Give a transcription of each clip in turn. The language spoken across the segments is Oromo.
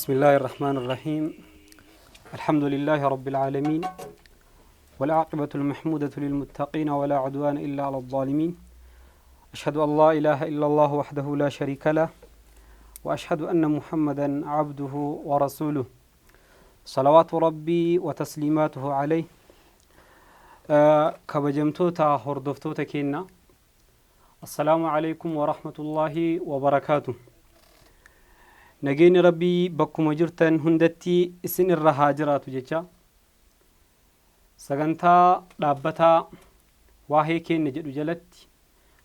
بسم الله الرحمن الرحيم، الحمد لله رب العالمين، والعاقبة المحمودة للمتقين، ولا عدوان إلا على الظالمين. أشهد أن لا إله إلا الله وحده لا شريك له، وأشهد أن محمدا عبده ورسوله، صلوات ربي وتسليماته عليه. Kabajamtoota hordoftoota keenya، السلام عليكم ورحمة الله وبركاته. Nageenyi Rabbii bakkuma jirtan hundatti isin irra haa jiraatu jecha, sagantaa dhaabbataa waa'ee keenya jedhu jalatti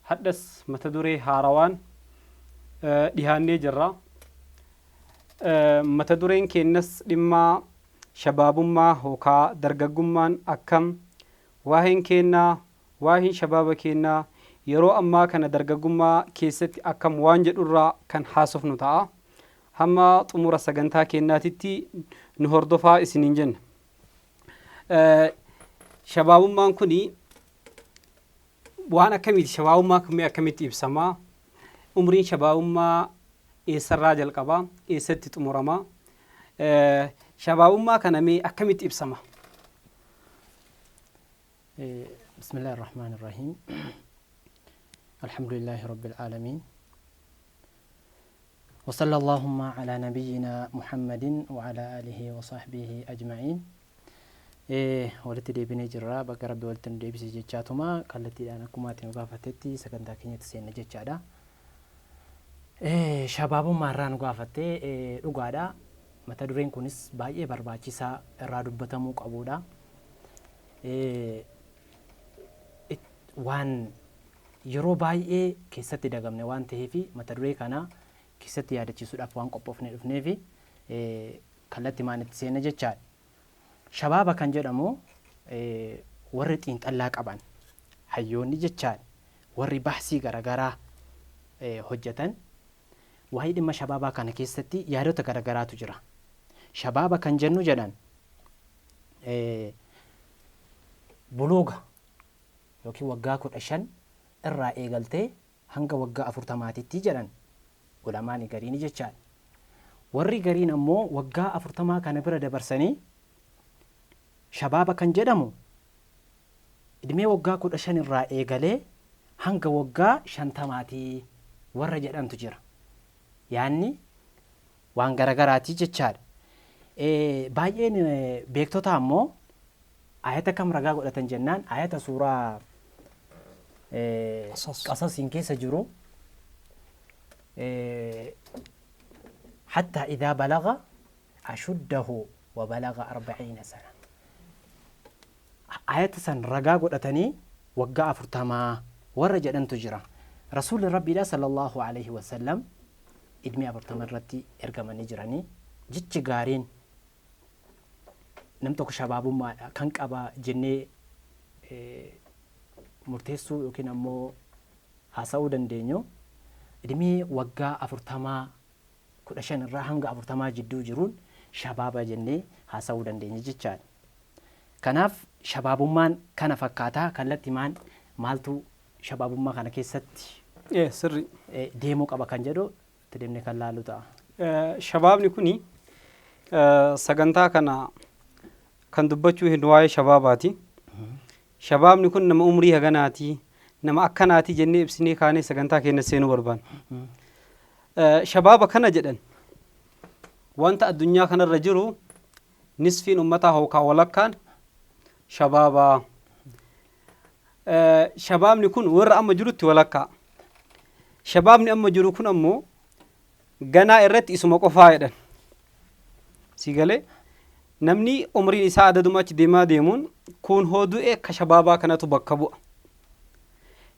hadhas mata duree haarawaan dhihaannee jirra. Mata dureen keenyas dhimma shabaabummaa yookaa dargaggummaan akkam, waa'een keenyaa, waa'een shabaaba keenyaa yeroo ammaa kana dargaggummaa keessatti akkam waan jedhurraa kan haasofnu ta'a. Hamma xumura sagantaa keenyaatitti nu hordofaa isiniin jenna. Shabaabummaan kuni waan akkamiiti? Shabaabummaa kun akkamitti ibsamaa? Umriin shabaabummaa eessarraa jalqabaa? Eessatti xumuramaa? Shabaabummaa kana mee akkamitti ibsama? بسم الله الرحمن الرحيم، الحمد لله رب العالمين، وصلى اللهم على نبينا محمد وعلى آله وصحبه أجمعين. Walitti deebinee jirra. Bakka Rabbi walitti nu deebise jechaatuma kallattiidhaan akkuma ati nu gaafattetti sagantaa keenyatti seenna jechaadha. Shabaabummaa irraa nu gaafattee, dhugaadha. Mata dureen kunis baay'ee barbaachisaa irraa dubbatamuu qabudha. Waan yeroo baay'ee keessatti dagamne waan ta'eef, mata duree kana keessatti yaadachiisuudhaaf waan qophoofne dhufneef kallattii maan itti seenna jechaadha. Shabaaba kan jedhamu warri xiinxallaa qaban, hayyoonni jechaadha, warri bahsii garaagaraa hojjetan, waa'ee dhimma shabaabaa kana keessatti yaadota garaagaraatu jira. Shabaaba kan jennu jedhan buluuga yookiin waggaa 15 irraa eegaltee hanga waggaa 40titti jedhan ulamaan gariin jechaadha. Warri gariin ammoo waggaa 40 kana bira dabarsanii shabaaba kan jedhamu idmee waggaa 15 irraa eegalee hanga waggaa 50maatii warra jedhantu jira. Yaanni waan garagaraatii jechaadha. Baay'een beektota ammoo ayata kam ragaa godhatan jennaan, ayata suuraa Qasasiin keessa jiru حتى إذا بلغ أشده وبلغ 40 سنة. Ayata san ragaa godhatanii waggaa 40 warra jedhantu jira. Rasuulli Rabbiidha صلى الله عليه وسلم idmee 40 irratti ergamanii jiranii. Jechi gaariin nam tokko shabaabummaadha kan qaba jennee murteessuu yookiin ammoo haasa'uu dandeenyu idmee waggaa 40, 15 irraa hanga 40 jidduu jiruun shabaaba jennee haasa'uu dandeenya jechaadha. Kanaaf shabaabummaan kana fakkaataa. Kallattii maan maaltu shabaabummaa kana keessatti Sirri deemuu qaba kan jedhu itti deemnee kan laallu ta'a. Shabaabni kuni sagantaa kana kan dubbachuu hin waa'ee shabaabaati. Shabaabni kun nama umrii haganaati, nama akkanaati jennee ibsinee kaanee sagantaa keenya seenuu barbaanna. Shabaaba kana jedhan wanta addunyaa kanarra jiru nisfiin ummataa hookaa walakkaan shabaabaa. Shabaabni kun warra amma jirutti walakkaa. Shabaabni amma jiru kun ammoo ganaa irratti isuma qofaa jedhan. Si galee, namni umriin isaa adaduma achi deemaa deemuun kun hoo du'e ka shabaabaa kanatu bakka bu'a.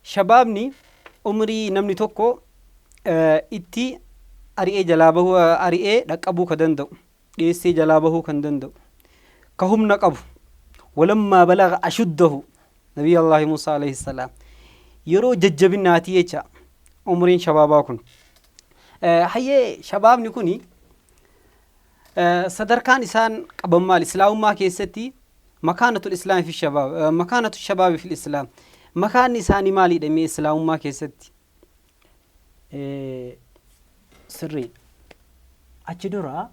Shabaabni umrii namni tokko itti ari'ee jalaa bahuu, ari'ee dhaqqabuu ka danda'u, dhiyeessee jalaa bahuu kan danda'u, ka humna qabu. ولما بلغ أشده، نبي الله موسى عليه السلام yeroo jajjabinaatii jecha umriin shabaabaa kun. Hayyee, shabaabni kuni sadarkaan isaan qaban maal islaamummaa keessatti? مكانة الإسلام في الشباب، مكانة الشباب في الإسلام، makaanni isaanii maalidha mee islaamummaa keessatti? Sirrii, achi dura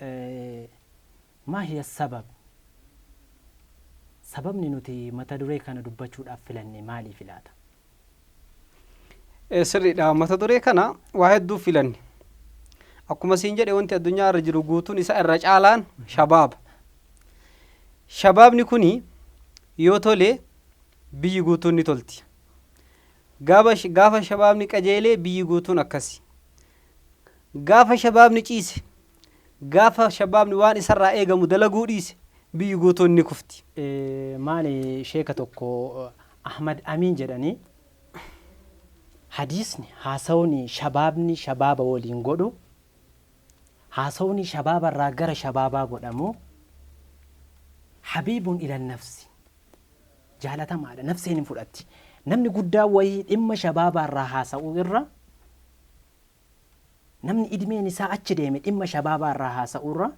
Maa hiya sabab? Sababni nuti mata duree kana dubbachuudhaaf filanne maaliif laata? Sirriidha. Mata duree kana waa hedduuf filanne. Akkuma siin jedhe wanti addunyaa irra jiru guutuun isaa irra caalaan shabaaba. Shabaabni kuni yoo tole biyyi guutuun ni tolti. Gaafa shabaabni qajeelee biyyi guutuun akkasi. Gaafa shabaabni ciise, gaafa shabaabni waan isarraa eegamu dalaguu dhiise biyyi guutuun ni kufti. Maali sheeka tokko Ahmad Amiin jedhanii hadiisni haasawni shabaabni shabaaba waliin godhu haasawni shabaabarraa gara shabaabaa godhamu habiibun ila nafsi jaalatamaadha nafseen hin fudhatti. Namni guddaa wayii dhimma shabaabaarraa haasa'uu irra namni idmeen isaa achi deeme dhimma shabaabaarraa haasa'uu irra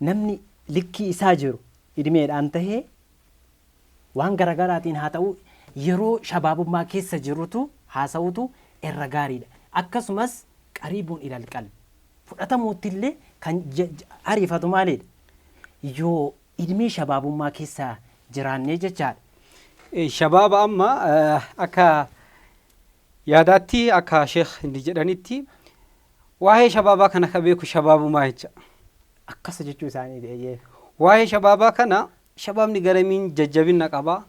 namni likkii isaa jiru idmeedhaan tahee waan garagaraatiin haa ta'u yeroo shabaabummaa keessa jirutu haasa'utu irra gaariidha. Akkasumas qariibuun ilal qalbi fudhatamuutti illee kan ariifatu maalidha? Yoo idmee shabaabummaa keessa jiraannee jechaadha. Shabaaba amma akka yaadaatti akka sheekh inni jedhanitti waa'ee shabaabaa kana ka beeku shabaabumaa jecha. Akkasa jechuu isaanii eeyyee. Waa'ee shabaabaa kana shabaabni garamiin jajjabina qaba,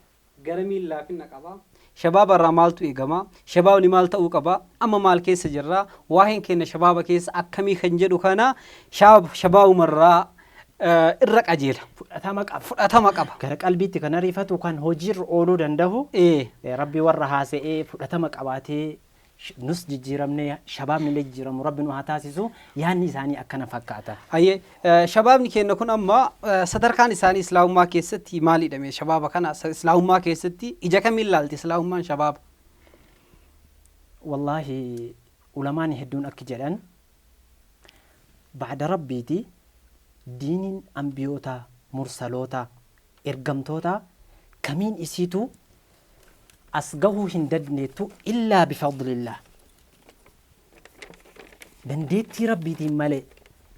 garamiin laafina qaba, shabaaba irraa maaltu eegama, shabaabni maal ta'uu qaba, amma maal keessa jirra, waa'een keenya shabaaba keessa akkamii kan jedhu kana shabaabumarraa irra qajeela. Fudhatama qaba. Fudhatama qaba. Gara qalbiitti kan ariifatu kan hojiirra ooluu danda'u Rabbi warra haasa'ee fudhatama qabaatee nus jijjiiramnee shabaabni illee jijjiiramu Rabbi nu haa taasisu yaadni isaanii akkana fakkaata. Hayyee shabaabni keenya kun amma sadarkaan isaanii islaamummaa keessatti maalidha mee shabaaba kana islaamummaa keessatti ija kamiin laalti islaamummaan shabaaba? Wallaahi ulamaan hedduun akki jedhan ba'da Rabbiiti diiniin ambiyootaa mursalootaa ergamtootaa kamiin isiitu as gahuu hin dandeettu illaa bifadlillah. Dandeettii Rabbiitiin malee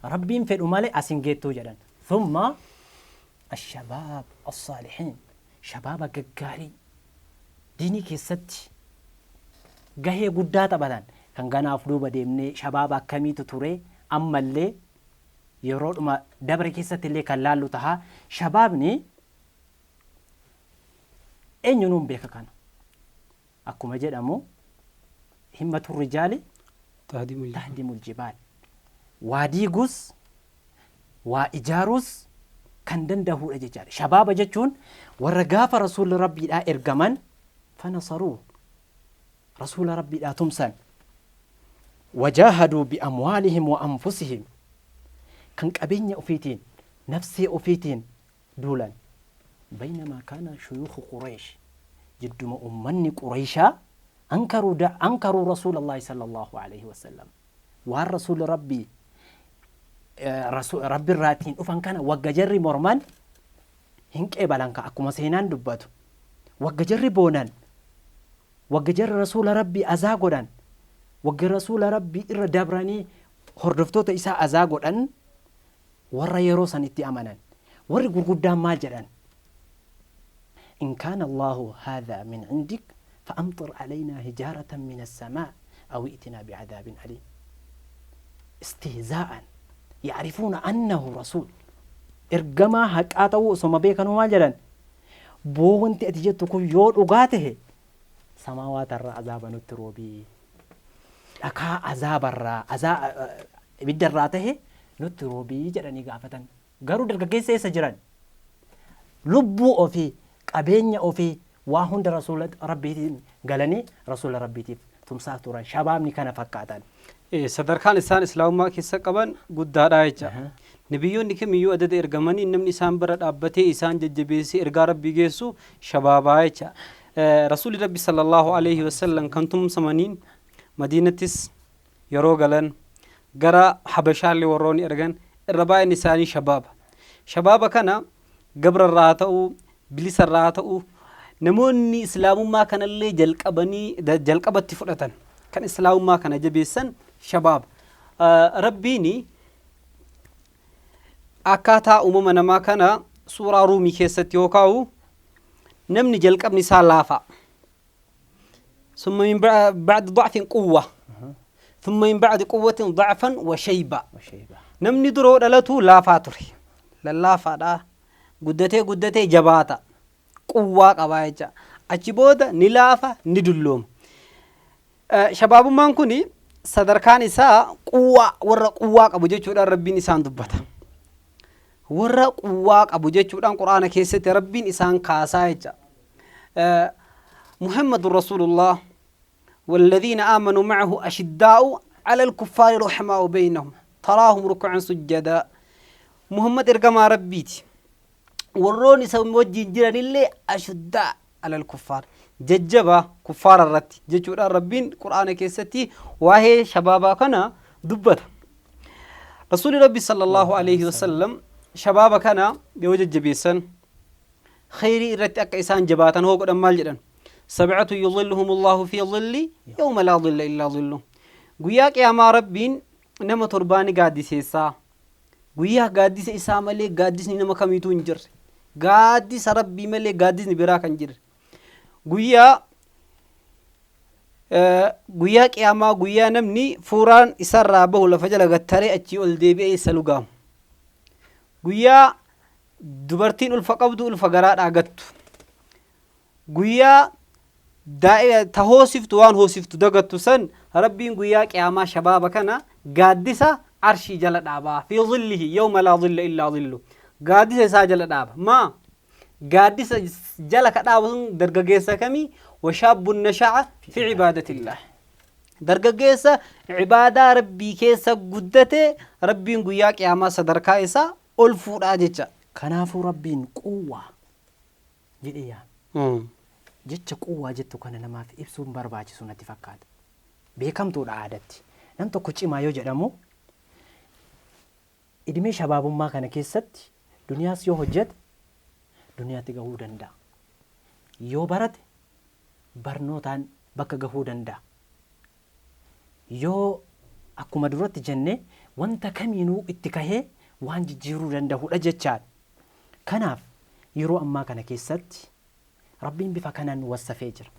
Rabbiin fedhu malee as hin geettuu jedhan. Thumma ashabaab as-saalihiin shabaaba gaggaarii diinii keessatti gahee guddaa taphatan kan ganaaf duuba deemnee shabaaba akkamiitu ture ammallee yeroodhuma dabre keessatti illee kan laallu taha. Shabaabni eenyunuun beeka kana. Akkuma jedhamu himmatu rijaali tahdimul jibaal. Waa diigus waa ijaaruus kan danda'uudha jechaadha. Shabaaba jechuun warra gaafa rasuulli rabbiidhaa ergaman fanasaruu rasuula rabbiidhaa tumsan wajaahaduu bi'amwaalihim wa anfusihim kan qabeenya ofiitiin nafsee ofiitiin duulan. Baynamaa kaana shuyuukhu Quraysh jidduma ummanni Qurayshaa ankaruu da ankaruu Rasuulallaahi sallallaahu alayhi wasallam waan Rasuulli Rabbii Rabbi irraa ittiin dhufan kana wagga jarri morman hin qeebalan ka akkuma seenaan dubbatu wagga jarri boonan wagga jarri Rasuula Rabbii azaa godhan wagga Rasuula Rabbii irra dabranii hordoftoota isaa azaa godhan warra yeroo san itti amanan warri gurguddaan maal jedhan in kaana Allahu haadha min indik fa'amxir alaynaa hijaaratan min as-samaa aw i'tinaa bi'adaabin aliim istihzaa'an ya'rifuuna annahu rasuul ergamaa haqaa ta'uu osoma beekanuu maal jedhan boo wanti ati jettu kun yoo dhugaa tahe samaawaata irraa azaaba nutti roobii dhakaa azaabarraa azaa ibiddarraa tahe nutti roobii jedhanii gaafatan. Garuu dargaggeessa eessa jiran? Lubbuu ofii, qabeenya ofii waa hunda rasuula Rabbiitiin galanii rasuula Rabbiitiif tumsaa turan. Shabaabni kana fakkaatan. Sadarkaan isaan islaamummaa keessa qaban guddaadha jecha. Nabiyyoonni kamiyyuu adada ergamanii namni isaan bira dhaabbatee isaan jajjabeessee ergaa Rabbii geessu shabaabaa jecha. Rasuulli Rabbi sallallahu alaihi wasallam kan tumsamaniin Madiinattis yeroo galan gara Habashaallee warroonni ergan irra baay'een isaanii shabaaba. Shabaaba kana gabra irraa haa ta'u bilisa irraa haa ta'u namoonni islaamummaa kanallee jalqabanii jalqabatti fudhatan kan islaamummaa kana jabeessan shabaaba. Rabbiin Akkaataa uumama namaa kana suuraa Ruumii keessatti yoo kaa'u, namni jalqabni isaa laafaa. Summa min ba'di da'fin quwwa. Thumma min ba'di quwwatin da'fan wa shayba. Namni duroo dhalatu laafaa ture. Lallaafaadha. Guddatee guddatee jabaata. Quwwaa qabaa jecha. Achi booda ni laafa, ni dullooma. Shabaabummaan kun sadarkaan isaa quwwaa, warra quwwaa qabu jechuudhaan Rabbiin isaan dubbata. Warra quwwaa qabu jechuudhaan Qur'aana keessatti Rabbiin isaan kaasaa jecha. Muhammadun Rasuulullah والذين آمنوا معه أشداء على الكفار رحماء بينهم تراهم ركعا سجدا. محمد إرجما ربيتي warroon isa wajjin jiranillee ashuddaa alal kuffaar, jajjabaa kuffaara irratti jechuudhaan Rabbiin Qur'aana keessatti waa'ee shabaabaa kana dubbata. Rasuulli Rabbi sallallahu alaihi wasallam shabaaba kana yoo jajjabeessan, kheyrii irratti akka isaan jabaatan hoo godhan, maal jedhan? Sab'atu yudhilluhum Allahu fi dhilli yawma laa dhilla illaa dhillu. Guyyaa qiyaamaa Rabbiin nama torbaani gaaddiseessaa. Guyyaa gaaddisa isaa malee gaaddisni nama kamiituu hin jirre. Gaaddisa Rabbii malee gaaddisni biraa kan jirre. Guyyaa guyyaa qiyaamaa, guyyaa namni fuuraan isarraa bahu lafa jala gattaree achii ol deebi'ee isa lugaamu. Guyyaa dubartiin ulfa qabdu ulfa garaadhaa gattu. Guyyaa ta hoosiftu waan hoosiftu dagattu san, Rabbiin guyyaa qiyaamaa shabaaba kana gaaddisa arshii jala dhaaba. Fi dhillihi yawma laa dhilla illaa dhillu. Gaaddisa isaa jala dhaaba. Maa gaaddisa jala ka dhaabu sun dargaggeessa kamii? Washaabbun nasha'a fi cibaadatillah. Dargaggeessa cibaadaa Rabbii keessa guddate Rabbiin guyyaa qiyaamaa sadarkaa isaa ol fuudhaa jecha. Kanaafuu Rabbiin quwwaa jedhee yaame. Jecha quwwaa jettu kana namaaf ibsuun barbaachisu natti fakkaata. Beekamtuudha aadatti. Nam tokko cimaa yoo jedhamu, idmee shabaabummaa kana keessatti duniyaas yoo hojjete duniyaatti gahuu danda'a. Yoo barate barnootaan bakka gahuu danda'a. Yoo akkuma duratti jenne wanta kamiinuu itti kahee waan jijjiiruu danda'udha jechaadha. Kanaaf yeroo ammaa kana keessatti Rabbiin bifa kanaan wassafee jira.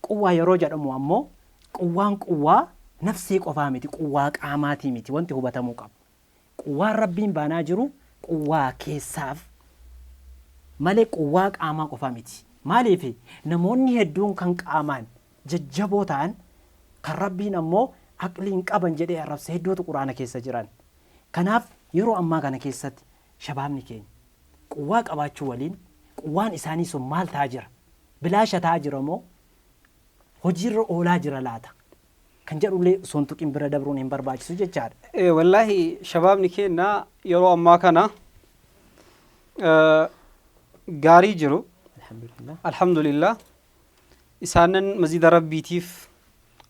Quwwaa yeroo jedhamu ammoo quwwaan quwwaa nafsii qofaa miti, quwwaa qaamaatii miti wanti hubatamuu qabu. Quwwaan Rabbiin baanaa jiru quwwaa keessaaf malee quwwaa qaamaa qofaa miti. Maaliif? Namoonni hedduun kan qaamaan jajjaboo ta'an kan Rabbiin ammoo aqlii hin qaban jedhee arrabse hedduutu Qur'aana keessa jiran. Kanaaf yeroo ammaa kana keessatti shabaabni keenya quwwaa qabaachuu waliin quwwaan isaanii sun maal ta'aa jira? Bilaasha ta'aa jira moo hojiirra oolaa jira laata? Kan jedhullee osoo hin tuqin bira dabruun hin barbaachisu jechaadha. Wallaahi shabaabni keenya yeroo ammaa kana gaarii jiru. Alhamdulillah. Alhamdulillah. Isaanan masjida Rabbiitiif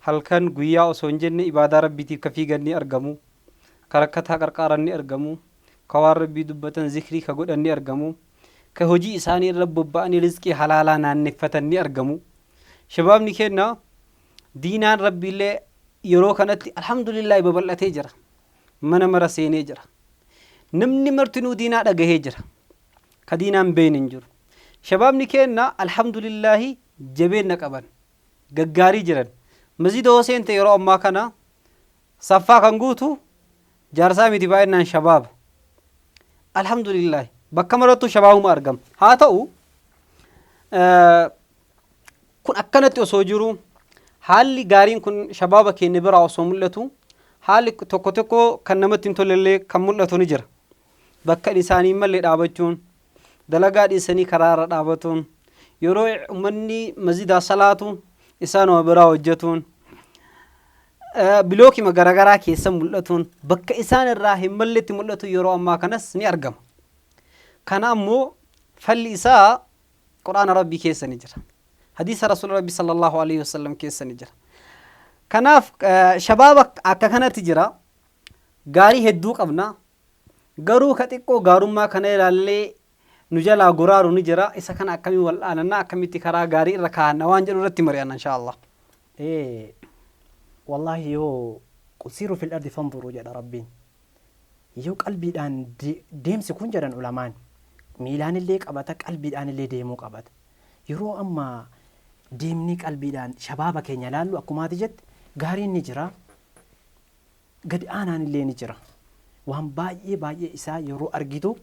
halkan guyyaa osoo hin jenne ibaadaa Rabbiitiif ka fiigan ni argamu. Ka rakkataa qarqaaran ni argamu. Ka waan Rabbii dubbatan, zikrii ka godhan ni argamu. Ka hojii isaanii irra bobba'anii rizqii halaalaa naanneffatan ni argamu. Shabaabni keenya diinaan Rabbiillee yeroo kanatti alhamdulillah babal'atee jira. Mana mara seenee jira. Namni martinuu diinaa dhagahee jira. Ka diinaan beeyne hin jiru. Shabaabni keenya alhamdulillaahi jabeenna qaban. Gaggaarii jiran. Masjida hoo seente yeroo ammaa kana saffaa kan guutu jaarsaa miti, baay'inaan shabaaba. Alhamdulillaahi bakka marattuu shabaabuma argama. Haa ta'u, kun akkanatti osoo jiru, haalli gaariin kun shabaaba keenya biraa osoo mul'atu, haalli tokko tokko kan namatti hin tollellee kan mul'atu ni jira. Bakka isaanii hin malle dhaabachuun, dalagaa dhiisanii karaa irra dhaabatuun, yeroo uummanni masjidaa salaatu isaanuma biraa hojjetuun, bilookima garaagaraa keessa mul'atuun, bakka isaan irraa hin malletti mul'atu yeroo ammaa kanas ni argama. Kana ammoo falli isaa Qur'aana Rabbii keessa ni jira. Hadiisa Rasuula Rabbii sallallahu alaihi wasallam keessa ni jira. Kanaaf shabaaba akka kanatti jira. Gaarii hedduu qabna. Garuu ka xiqqoo gaarummaa kana ilaallee nu jalaa goraaru ni jira. Isa kana akkamiin wal'aananna, akkamitti karaa gaarii irra kaa'anna waan jedhu irratti mari'anna inshaa Allah. Ee, wallaahi yoo qul siiruu fil ardi fanzuruu jedha Rabbiin. Yoo qalbiidhaan deemsi kun jedhan ulamaan miilaan illee qabata, qalbiidhaan illee deemuu qabata. Yeroo amma deemni qalbiidhaan shabaaba keenya laallu, akkuma ati jette, gaariin ni jira, gadi aanaan illee ni jira. Waan baay'ee baay'ee isaa yeroo argitu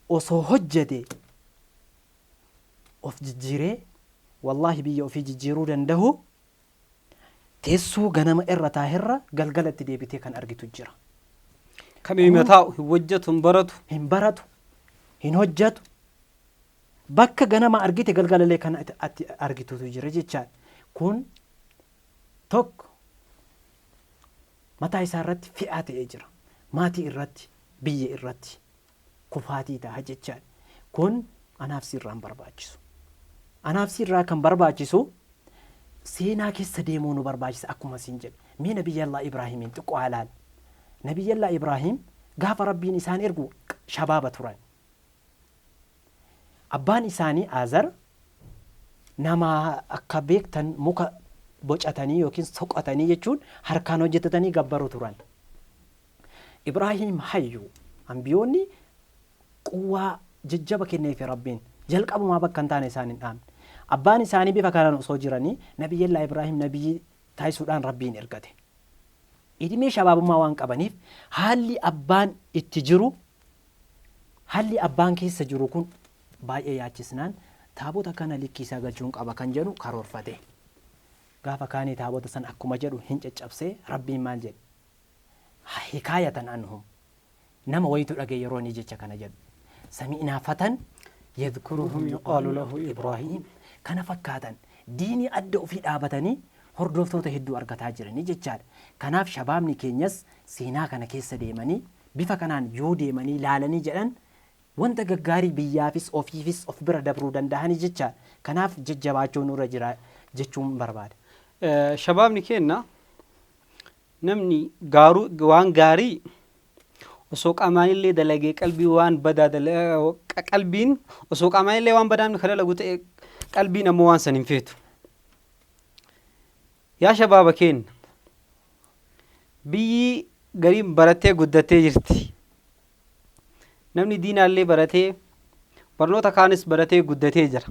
osoo hojjete of jijjiiree, wallaahi, biyya ofii jijjiiruu danda'u, teessoo ganama irra taa'erra galgalatti deebitee kan argitu jira. Kamiima taa'u, hin hojjetu, hin baratu. Hin baratu, hin hojjetu. Bakka ganama argite galgalallee kan ati argitutu jira jechaadha. Kun tokko mataa isaa irratti fe'aa ta'ee jira. Maatii irratti, biyya irratti kufaatii ta'a jechaadha. Kun anaaf sirraan barbaachisu. Anaaf sirraa kan barbaachisu seenaa keessa deemuu nu barbaachisa akkuma siin jedhe. Mee Nabiyyallaa Ibraahimiin xiqqoo haa ilaalu. Nabiyyallaa Ibraahim gaafa Rabbiin isaan ergu shabaaba turan. Abbaan isaanii Aazar nama akka beektan muka bocatanii yookiin soqatanii jechuun harkaan hojjetatanii gabbaru turan. Ibraahim hayyu, ambiyoonni quwwaa jajjaba kenneefi Rabbiin jalqabumaa bakka hin taane isaan hin dhaabne. Abbaan isaanii bifa kanaan osoo jiranii Nabiyyallaa Ibraahim nabiyyi taasisuudhaan Rabbiin ergate. Idimee shabaabummaa waan qabaniif haalli abbaan itti jiru, haalli abbaan keessa jiru kun baay'ee yaachisnaan taabota kana likkii isaa galchuun qaba kan jedhu karoorfate. Gaafa kaanii taabota san akkuma jedhu hin caccabsee. Rabbiin maal jedhe? Hikaayatan anhum, nama wayitu dhagaye yeroo inni jecha kana jedhu. Sami'naa fatan yadhkuruhum yuqaalu lahu Ibraahim. Kana fakkaatan diinii adda ofii dhaabatanii hordoftoota hedduu argataa jiranii jechaadha. Kanaaf shabaabni keenyas seenaa kana keessa deemanii bifa kanaan yoo deemanii laalanii jedhan wanta gaggaarii biyyaafis ofiifis of bira dabruu danda'anii jechaadha. Kanaaf jajjabaachuu nurra jira jechuun barbaada. Shabaabni keenya, namni gaaruu waan gaarii osoo qaamaanillee dalagee qalbii waan badaa, qalbiin osoo qaamaanillee waan badaa namni ka dalagu ta'e, qalbiin ammoo waan san hin feetu. Yaa shabaaba keenya, biyyi gariin barattee guddattee jirti. Namni diinaallee baratee, barnoota kaanis baratee guddatee jira.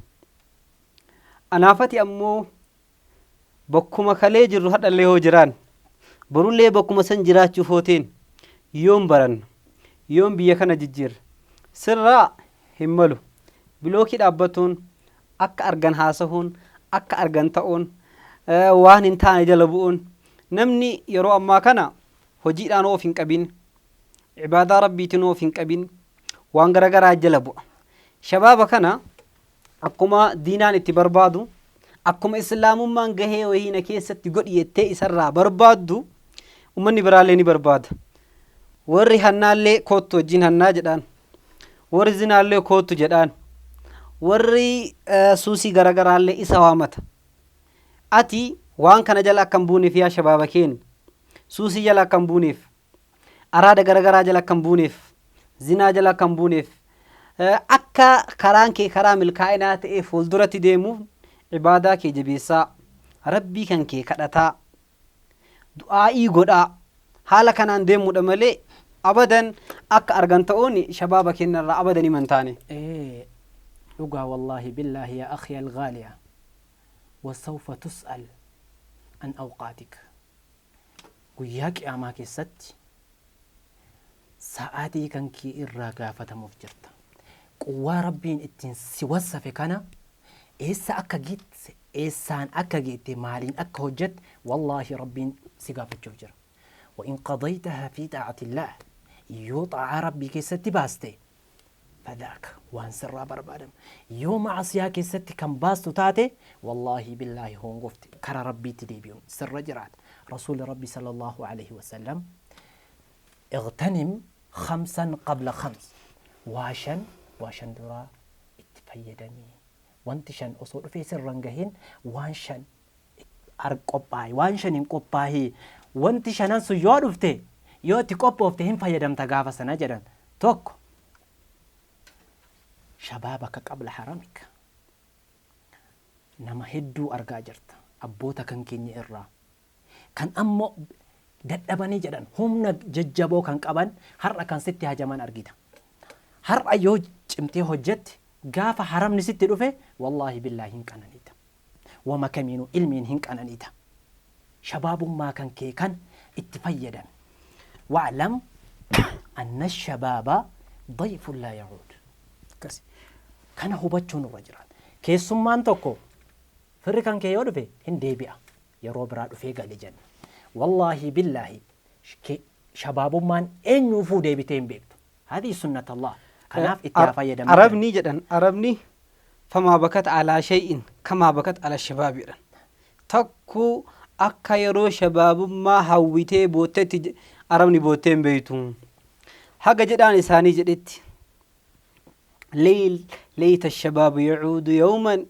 Anaafati ammoo bakkuma kalee jirru hadhallee hoo jiraan, borullee bakkuma san jiraachuuf hooteen, yoom baranna? Yoom biyya kana jijjiirra? Sirraa hin malu. Bilookii dhaabbatuun, akka argan haasahuun, akka argan ta'uun, waan hin taane jala bu'uun, namni yeroo ammaa kana hojiidhaan of hin qabin, ibaadaa Rabbiitiin of hin qabin, waan garagaraa jala bu'a. Shabaaba kana akkuma diinaan itti barbaadu, akkuma islaamummaan gahee wayii na keessatti godhi jettee isarraa barbaaddu, ummanni biraallee ni barbaada. Warri hannaallee koottu wajjin hannaa jedhaan, warri zinaallee koottu jedhaan, warri suusii garagaraallee isa waamata. Ati waan kana jala akka hin buuneef, yaa shabaaba keenya, suusii jala akka hin buuneef, araada garagaraa jala akka hin buuneef, zinaa jala akka hin buuneef, akka karaan kee karaa milkaa'inaa ta'e fuulduratti deemuuf ibaadaa kee jabeessaa, Rabbii kan kee kadhataa, du'aa'ii godhaa, haala kanaan deemuudha malee abadan akka argan ta'uun shabaaba keenyarraa abadan himan taane. Dhugaa, wallaahi billaahi, yaa akhi alghaaliya, wasawfa tus'al an awqaatik. Guyyaa qiyaamaa keessatti sa'aatii kan kee irraa gaafatamuuf jirta. Quwwaa Rabbiin ittiin si wassafe kana eessa akka geesse, eessaan akka geette, maaliin akka hojjette, wallaahi Rabbiin si gaafachuuf jira. وإن قضيتها في طاعة الله, yoo xaa'aa Rabbii keessatti baaste, فذاك waan sirraa barbaadamu. Yoo macasiyaa keessatti kan baastu taate, wallaahi billaahi hongofte. Kara Rabbiitti deebi'uun sirra jiraata. Rasuuli Rabbi sallallahu alaihi wasallam اغتنم خمسا قبل خمس, waa shan waa shan duraa itti fayyadamii. Wanti shan osoo dhufee sirra hin gahin waan shan qophaa'e, waan shan hin qophaa'ee, wanti shanan sun yoo dhufte, yoo itti qophoofte, hin fayyadamta gaafa sana jedhan. Tokko, شبابك قبل هرمك. Nama hedduu argaa jirta, abboota kan keenya irraa kan ammoo Dadhabanii jedhan humna jajjaboo kan qaban har'a kan sitti hajaman argita. Har'a yoo cimtee hojjette gaafa haramni sitti dhufe wallaahi billaahi hin qananiita. Wama kamiinuu ilmiin hin qananiita. Shabaabummaa kan kee kan itti fayyadami. Wa'lam anna shabaaba dayfun laa ya'uud. Akkasi. Kana hubachuun irra jira. Keessummaan tokko firri kan kee yoo dhufe hin deebi'a. Yeroo biraa dhufee gale jenna. Wallaahi billaahi shabaabummaan eenyuufuu deebitee hin beektu. Hadii sunnat Allah. Kanaaf itti haa fayyadamnu. Arabni jedhan, arabni famaa bakat alaa shay'in kamaa bakat ala shabaabi jedhan. Takkuu akka yeroo shabaabummaa hawwitee boottetti arabni boottee hin beektu. Haga jedhaan isaanii jedhetti. ليت الشباب يعود يوما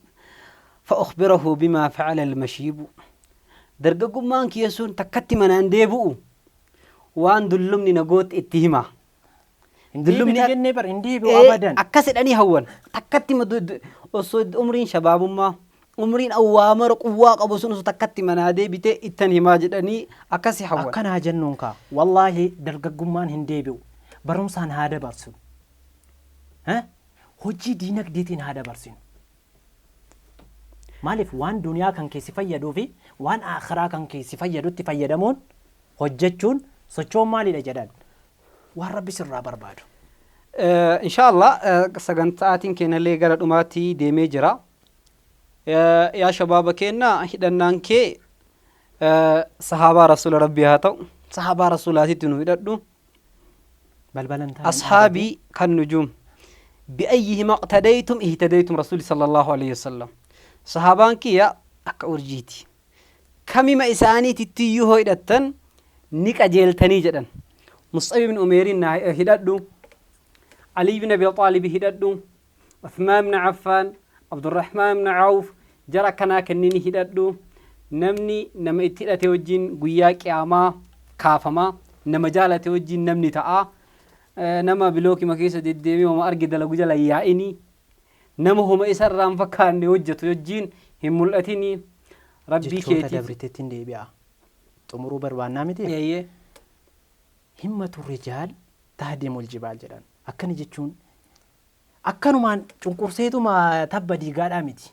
فأخبره بما فعل المشيب. Dargaggummaan kiyya sun takkatti manaan deebi'u waan dullumni na goote itti hima. Hin Dullumni deebitu jennee bar hin deebi'u abadan. Akkas jedhanii hawwan. Takkatti osoo umriin shabaabummaa umriin awwaamara quwwaa qabu sun osoo takkatti manaa deebitee ittan himaa jedhanii akkasi hawwan. Akkanaa jennuun kaa wallaahi dargaggummaan hin deebi'u. Barumsaan haa dabarsinu. Hojii diinagdeetiin haa dabarsinu. Maaliif waan duniyaa kan keessi fayyaduu fi waan akhiraa kan keessi fayyadutti fayyadamuun hojjechuun sochoon maalidha jedhan waan rabbi sirraa barbaadu. Inshallah sagantaatiin keenyallee gara dhumaatti deemee jira. Yaa shabaaba keenya, hidhannaan kee sahaabaa rasuula rabbii haa ta'u. Sahaabaa rasuulaatitti nu hidhadhu. Balbalan taa'an. أصحابي كالنجوم بأيهما اقتديتم اهتديتم. رسول صلى الله عليه وسلم sahaabaan kiyya akka urjiiti, kamima isaaniititti iyyuu hidhattan ni qajeeltanii jedhan. Mus'ab ibn Umeerin na hidhadhu, Ali ibn Abi Xaalib hidhadhu, Uthmaan ibn Affaan, Abdurrahmaan ibn Awf, jara kanaa kennini hidhadhu. Namni nama itti hidhate wajjin guyyaa qiyaamaa kaafamaa, nama jaalate wajjin namni ta'a. Nama bilookima keessa deddeemee homa arge dalagu jala yaa'ini, nama homa isarraa hin fakkaanne hojjetu wajjin hin mul'atini. Rabbii Jechoota keetiif dabriteettiin deebi'a. Xumuruu barbaannaa miti. Eeyyee. Himmatu rijaal tahdimul jibaal jedhan. Akkana jechuun akkanumaan cunqurseetuma tabba diigaadhaa miti.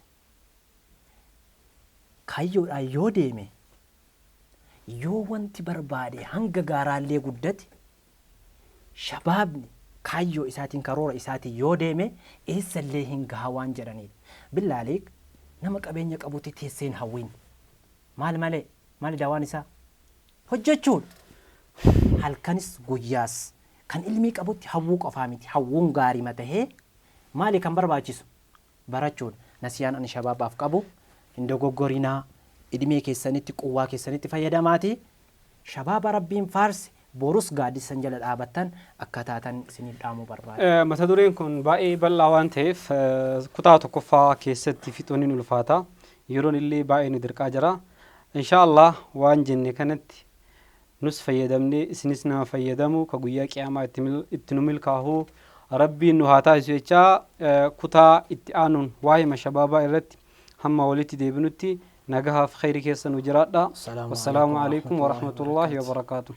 Kaayyoodhaan yoo deeme, yoo wanti barbaade hanga gaaraallee guddate, shabaabni kaayyoo isaatiin karoora isaatiin yoo deeme eessallee hin gaha waan jedhaniidha. Billaaleek nama qabeenya qabutti teesseen hawwiin. Maal malee maali daawaan isaa? Hojjechuudha. Halkanis guyyaas kan ilmii qabutti hawwuu qofaa miti. Hawwuun gaarii tahee maali kan barbaachisu? Barachuudha. Nasiyaan ani shabaabaaf qabu hin dogoggorinaa, idmee keessanitti quwwaa keessanitti fayyadamaati. Shabaaba rabbiin faarse borus gaaddisan jala dhaabattan akka taatan isiniif dhaamuu barbaada. Mata dureen kun baay'ee bal'aa waan ta'eef kutaa tokkoffaa keessatti fixuun ni ulfaata. Yeroon illee baay'ee nu dirqaa jira. Insha Allah waan jenne kanatti nus fayyadamnee isinis nama fayyadamu ka guyyaa qiyaamaa itti nu milkaa'u rabbiin nu haa taasisu jechaa, kutaa itti aanuun waa'ee shabaabaa irratti hamma walitti deebinutti nagahaaf khayri keessa nu jiraadha. Assalaamu Wassalaamu alaikum alaikum warahmatullaahi wabarakaatuh.